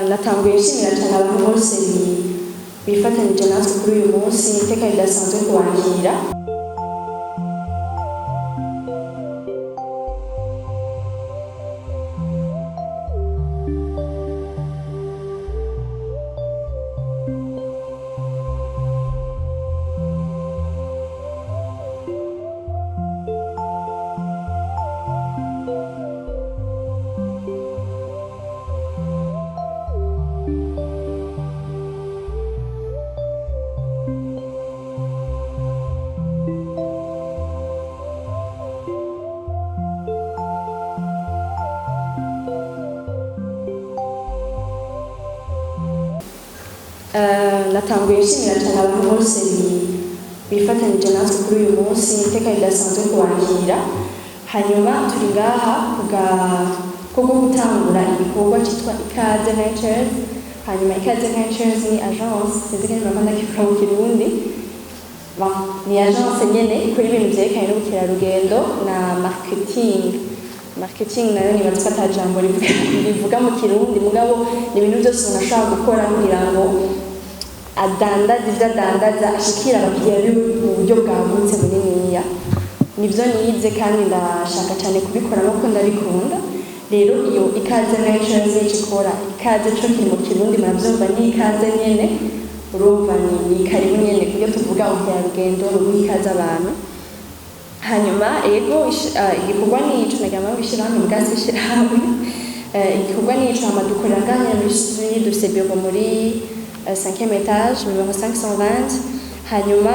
Natanguye nshimira cyane abantu bose bifatanije natwe kuri uyu munsi. Ni iteka ridasanzwe kubakira. Natanguye nshimira cyane abantu bose bifatanije natwe kuri uyu munsi. Ni iteka ridasanzwe kubakira. Hanyuma turi ngaha kubwo gutangura igikorwa cyitwa Ikaze Ventures. Hanyuma Ikaze Ventures ni agence, sinzi ko niba ndakivuga mu Kirundi. Bon, ni agence nyene ikora ibintu vyerekanye n'ubukerarugendo na marketing. Marketing nayo nibaza ko ata jambo rivuga mu Kirundi, mugabo ni ibintu byose umuntu ashobora gukora kugira ngo adandaza ivyo adandaza, ashikira abakiriya biwe mu buryo bwagutse buniniya. Nivyo nize kandi ndashaka cyane kubikora nuko ndabikunda. Rero iyo Ikaze Ventures nico ikora. Ikaze co kiri mu Kirundi, muravyumva, ni ikaze nyene. Urumva ni karibu nyene, kuburyo tuvuga ubukerarugendo ni uguha ikaze abantu. Hanyuma ego, igikorwa ni ico. Nagira ngo ishirahamwe mbwa si ishirahamwe. Igikorwa ni ico. Hama dukorera ngaha nyene muri Sud, dufise bureau muri 5e étage, numéro 520. Hanyuma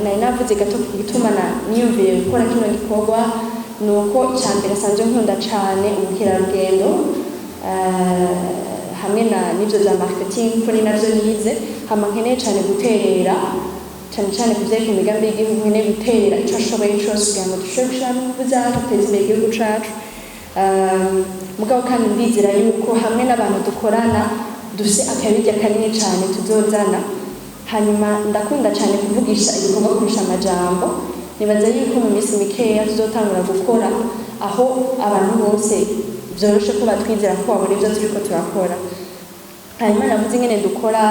nari navuze gato ku gituma na niyumviriye gukora kino gikorwa, ni uko icya mbere asanzwe nkunda cane ubukerarugendo, hamwe na n'ivyo vya marketing, kuko ni navyo nize. Hama nkeneye cane guterera, cane cane ku vyerekeye imigambi y'igihugu. Nkeneye guterera ico ashoboye cose kugira ngo dushobore gushiramo inguvu zacu, duteze imbere igihugu cacu. Mugabo kandi ndizera yuko hamwe n'abantu dukorana dufise akabirya kanini cane tuzozana. Hanyuma ndakunda cane kuvugisha ibikorwa kurusha amajambo. Nibaza yuko mu minsi mikeya tuzotangura gukora aho abantu bose vyoroshe ko batwizera, ko babona ivyo turiko turakora. Hanyuma navuze ingene dukora,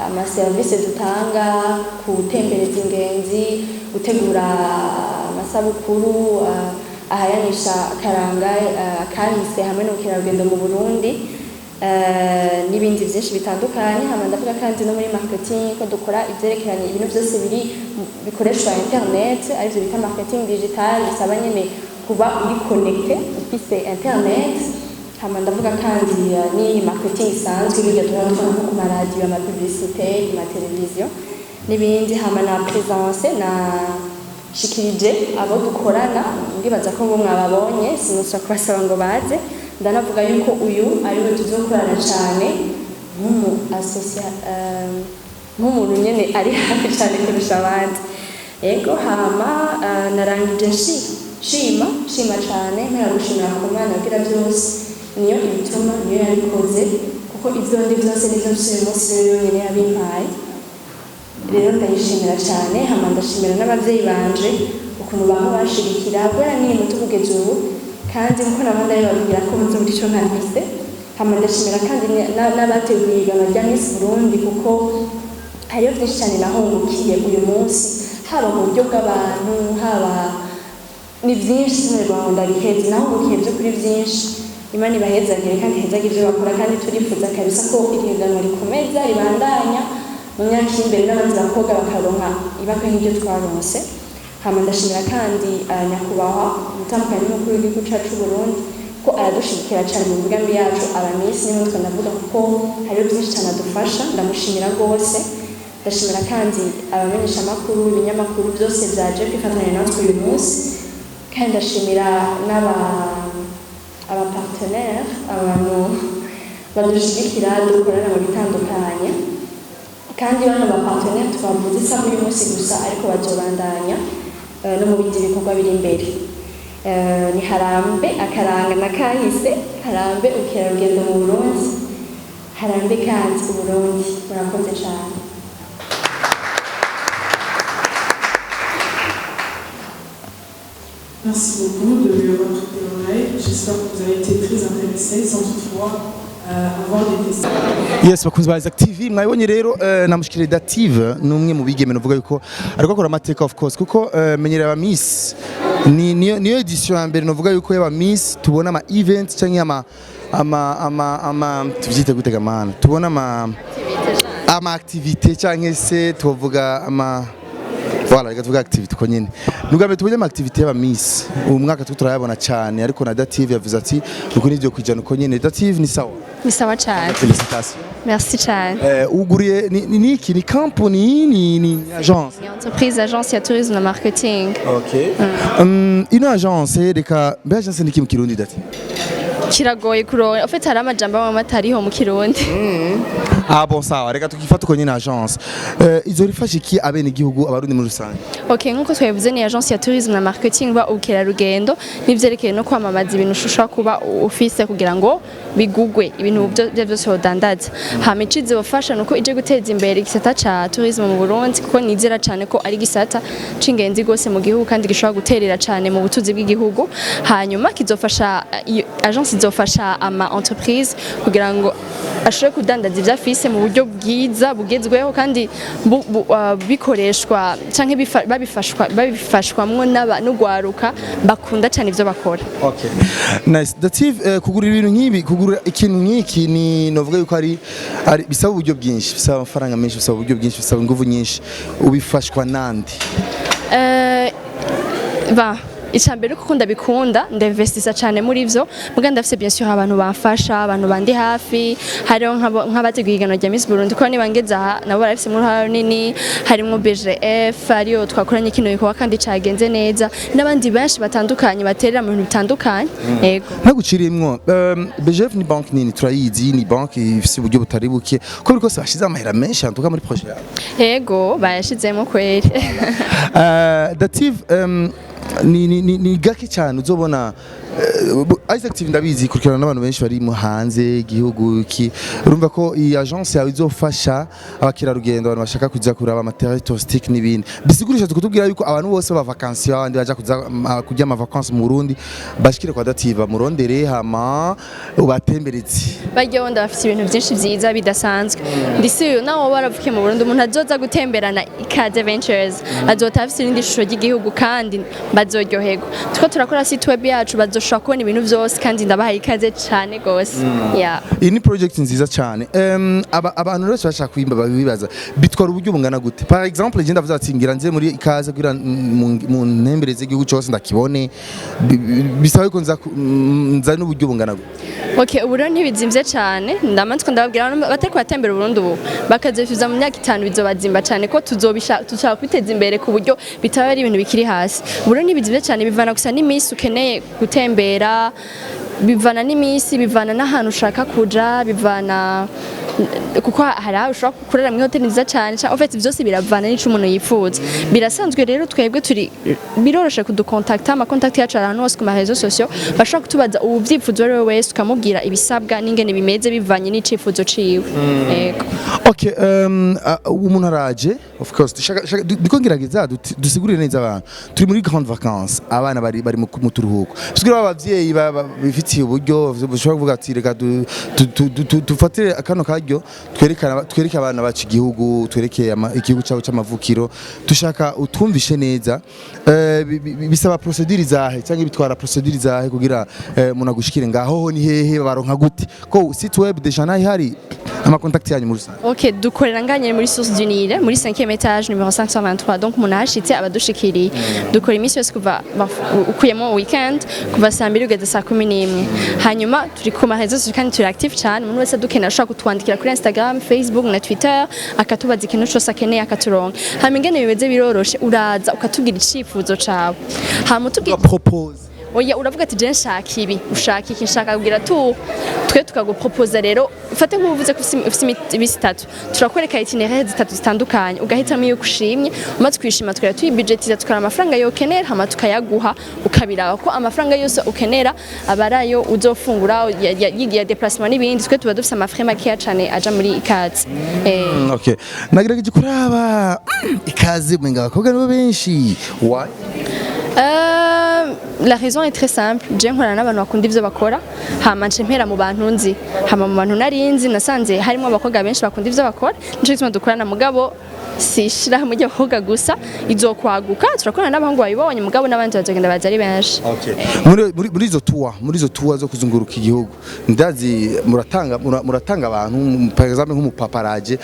amaserivisi dutanga: gutembereza ingenzi, gutegura amasabukuru ahayanisha akaranga, akahise hamwe n'ubukerarugendo mu Burundi, n'ibindi vyinshi bitandukanye. Hama ndavuga kandi no muri marketing ko dukora ivyerekeranye ibintu vyose biri bikoreshwa internet, arivyo bita marketing digital, bisaba nyene kuba uri connecté, ufise internet. Hama ndavuga kandi n'iyindi marketing isanzwe, birya duhora tubona nko ku maradiyo, amapublicité, ku mateleviziyo n'ibindi. Hama na présence na shikirije abo dukorana, ndibaza ko bo mwababonye, sinusaba kubasaba ngo baze. Ndanavuga yuko uyu ariwe tuzokorana cane nk'umu nk'umuntu nyene ari hafi cane kurusha abandi. Ego, hama narangije nshima cane, mpera gushimira ku Mana kugira byose niyo ibituma, niyo yabikoze, kuko ivyo ndi vyose nivyo mfise uyu munsi rero yonyene yabimpaye. Rero ndayishimira cyane. Hama ndashimira n'abavyeyi banje ukuntu bama bashigikira guhera nkiri muto kugeza ubu, kandi nkuko nabo ndabibabwira ko nzobura ico ntafise. Hama ndashimira kandi n'abateguye ihiganwa rya Miss Burundi, kuko hariyo vyinshi cyane nahungukiye uyu munsi, haba mu buryo bw'abantu, haba ni byinshi, sinirwa ngo ndabiheze. Nahungukiye by'ukuri byinshi. Imana ibahezagire kandi ihezagire ibyo bakora. Kandi turifuza kabisa ko iri higanwa rikomeza, ribandanya mu myaka iri imbere, n'abandi bakobwa bakaronka ibakwe nk'ibyo twaronse. Hama ndashimira kandi nyakubahwa umutambukanyi w'umukuru w'igihugu cacu c'Uburundi, ko aradushigikira cyane mu migambi yacu abamisi. Niho twe ndavuga, kuko hariho byinshi cyane adufasha, ndamushimira rwose. Ndashimira kandi abamenyeshamakuru, ibinyamakuru byose byaje kwifatanya natwe uyu munsi. Kandi ndashimira n'aba abapartenaire, abantu badushigikira, dukorana mu bitandukanye. Kandi bano bapartenaire twavuze isaba uyu munsi gusa, ariko bazobandanya no mu bindi bikorwa biri imbere. Ni harambe akaranga na kahise, harambe ubukerarugendo mu Burundi, harambe kandi Uburundi. Murakoze cyane. Merci beaucoup de lui avoir prêté l'oreille. J'espère que vous avez été très intéressés, sans toutefois Avoir des questions. Yes, bakunzi ba Isaac TV, mwabonye rero namushikire Dative, ni umwe mu bigeme novuga yuko ariko akora amateka, of course, kuko menyera aba Miss ni niyo edition ya mbere novuga yuko y'aba Miss tubona ama events canke ama tuvyite gutega mana, tubona ama activité canke se tuvuga ama, voilà, reka tuvuge activité ko nyene. Nubwa mbere tubonye ama activité y'aba Miss uyu mwaka, turiko turayabona cyane, ariko na Dative yavuze ati uko nivyo kwijana uko nyene. Dative, ni sawa? Ni sawa cyane. Félicitations. Merci cyane. Uguriye ni iki? Ni company, ni agence? Ni entreprise, agence ya tourisme na marketing. Okay. Ino agence, reka mbe agence ni iki mu Kirundi, Dati? Kiragoye kuronka, en fait hari amajambo amwe atariho mu Kirundi. Ah bon, sawa, reka tukifata uko nyine agence. Izo rifasha iki abene igihugu, Abarundi muri rusange? Ok, nkuko twabivuze, ni agence ya tourisme na marketing, ba ubukerarugendo n'ivyerekeye no kwamamaza ibintu ushobora kuba ufise kugira ngo bigugwe, ibintu byo byose wodandaza. Hama ico izofasha nuko ije guteza imbere igisata ca tourisme mu Burundi, kuko nizera cane ko ari igisata c'ingenzi gose mu gihugu kandi gishobora guterera cane mu butunzi bw'igihugu. Hanyuma kizofasha, iyo agence izofasha ama entreprise kugira ngo ashobore kudandaza ivyo afise mu buryo bwiza bugezweho kandi bikoreshwa canke babifashwamwo n'ugwaruka bakunda cane ivyo bakora. Okay. Nice. Dative, kugura ibintu nk'ibi, kugura ikintu nk'iki ni novuga yuko ari bisaba uburyo bwinshi, bisaba amafaranga menshi, bisaba uburyo bwinshi, bisaba ingufu nyinshi. Ubifashwa nande? Ba icambere kuko ndabikunda, ndinvestisa cyane muri vyo, muga ndafise bien sûr abantu bamfasha, abantu bandi hafi. Hariho nk'abateguye ihiganwa rya Miss Burundi, kuko niba ngeze aha nabo barafise uruhare runini, harimwo BGF ariyo twakoranye kino gikorwa kandi cagenze neza, n'abandi benshi batandukanye baterera mu bintu bitandukanye, yego. Ntagucirimwo, BGF ni banki nini, turayizi, ni banki ifise uburyo butari buke, ko biri kose bashize amahera menshi antuka muri projet yawe. Yego, bayashizemo kweri. Dative, ni gake cyane uzobona Isaac TV, ndabizi ikurikirana n'abantu benshi bari mu hanze igihugu iki. Urumva ko iyi agence yawe izofasha abakerarugendo, abantu bashaka kuza kuraba ama terrain touristique n'ibindi. Bisigurisha tukutubwira yuko abantu bose baba vacances, abandi baja kuza kurya ama vacances mu Burundi, bashikire kwa Dative, murondere hama ubatembereze. Barya wenda bafite ibintu byinshi byiza bidasanzwe. Ndisi uyu nawe waravukiye mu Burundi, umuntu azoza gutemberana Ikaze Ventures azota afite irindi shusho ry'igihugu kandi bazoryoherwa. Tuko turakora site web yacu, bazoshobora kubona ibintu byose, kandi ndabahaye ikaze cyane gose, yeah. Iyi ni project nziza cyane. Abantu rero bashaka kwimba babibaza bitwara uburyo bungana gute? Par exemple, je ndavuze ati ngira nze muri Ikaze kugira mu ntembereze igihugu cyose ndakibone. Bisaba yuko nza n'uburyo bungana gute? Okay, ubu rero ntibizimvye cyane. Ndamanze ndababwira, abantu batari kubatembera Burundi ubu bakazifuza mu myaka 5 bizobazimba cyane, ko tuzobisha tushaka kwiteza imbere ku buryo bitaba ari ibintu bikiri hasi. Ubu rero ntibizimvye cyane, bivana gusa n'iminsi ukeneye gutembera, bivana n'iminsi, bivana n'ahantu ushaka kuja, bivana kuko hari aho ushobora kurara muri hoteli nziza cyane. En fait byose biravana n'ico umuntu yifuza. Birasanzwe rero, twebwe turi biroroshe kudukontakta, ama contact yacu ari ahantu hose ku ma réseaux sociaux. Bashobora kutubaza ubu byifuzo rero wese, ukamubwira ibisabwa n'ingene bimeze bivanye n'icifuzo ciwe, yego. Okay, umuntu araje, of course ndiko ngerageza dusigurire neza abantu. Turi muri grande vacances, abana bari mu turuhuko. Bisigura abavyeyi bifitiye uburyo bashobora kuvuga ati reka dufatire akano karyo twerekana, twereke abana bacu igihugu, twereke igihugu cyabo c'amavukiro. Dushaka utwumvishe neza, bisaba procédure zahe cyangwa bitwara procédure zahe kugira umuntu agushikire ngaho? Ho ni hehe, baronka gute, ko site web déjà nayo ihari, ama contact yanyu muri rusange? Ok, dukorera nganye muri Source du Nil, muri 5e étage, numéro 523. Donc umuntu ahashitse abadushikiriye. Dukora iminsi yose kuva ukuyemo weekend, kuva saa 2 kugeza saa 11. Hanyuma turi ku ma réseaux sociaux kandi turi active cyane. Umuntu wese adukenera ashobora kutwandikira kuri Instagram, Facebook na Twitter, akatubaza ikintu cyose akeneye akaturonka. Hanyuma ingene bimeze biroroshe, uraza ukatubwira icifuzo cawe. Hanyuma utubwira Propose. Oya, uravuga ati je nshaka ibi, ushaka iki, nshaka kugira tu, twe tukaguproposa. Rero ufate nk'uvuze ko ufise imisi 3, turakwereka itinéraire zitatu zitandukanye, ugahitamo iyo ushimye. Umaze kuyishima, tukaba tuyibudgetiza, tukara amafaranga yokenera, hama tukayaguha, ukabiraba ko amafaranga yose ukenera aba ari ayo uzofungura, ya déplacement n'ibindi. Twe tuba dufise amafrais makeya cane aja muri Ikaze. Okay, nagerageje kuraba Ikaze, mwenga abakobwa nibo benshi, why? La raison est très simple: je nkorana n'abantu bakunda ivyo bakora, hama nce mpera mu bantu nzi, hama mu bantu narinzi nasanze harimo abakobwa benshi bakunda ivyo bakora, nico gituma dukorana. Mugabo si ishirahamwe ry'abakobwa gusa, izokwaguka, turakorana n'abahungu babibonye, mugabo n'abandi bazogenda baza ari benshi. Muri izo tour zo kuzunguruka igihugu, ndazi muratanga abantu, par exemple nk'umupaparaje,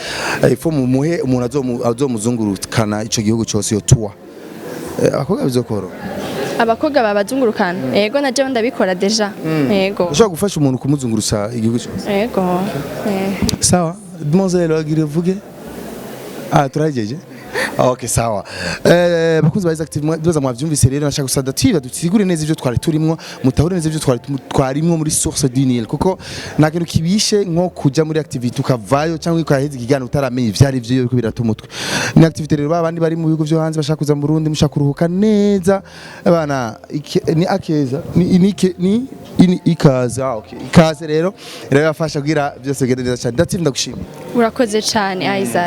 ifo mumuhe umuntu azomuzungurukana ico gihugu cyose, iyo tour. Abakobwa bizokoro? Abakobwa babazungurukana, yego, na jewe ndabikora déjà, yego. Ushobora gufasha umuntu kumuzungurusa igihugu cyose? Yego. Sawa, demoiselle, wagira uvuge? Ah, turahejeje. Okay, sawa. Bakunzi ba Isaac TV, ndibaza mwavyumvise. Rero nashaka gusa Dative dusigure neza ivyo twari turimwo, mutahure neza ivyo twari twarimwo muri Source du Nil, kuko nta kintu kibishe nko kuja muri activity ukavayo cyangwa ukaheza ikiganiro utaramenya ivyari vyo biriko birata umutwe. Ni activity rero babandi bari mu bihugu vyo hanze bashaka kuza mu Burundi, mushaka kuruhuka neza abana, ni akeza ni ni ikaze. Ah, okay, ikaze. Rero bafasha kugira byose bigende neza cyane. Dative, ndagushimiye. Urakoze cyane, Isaac.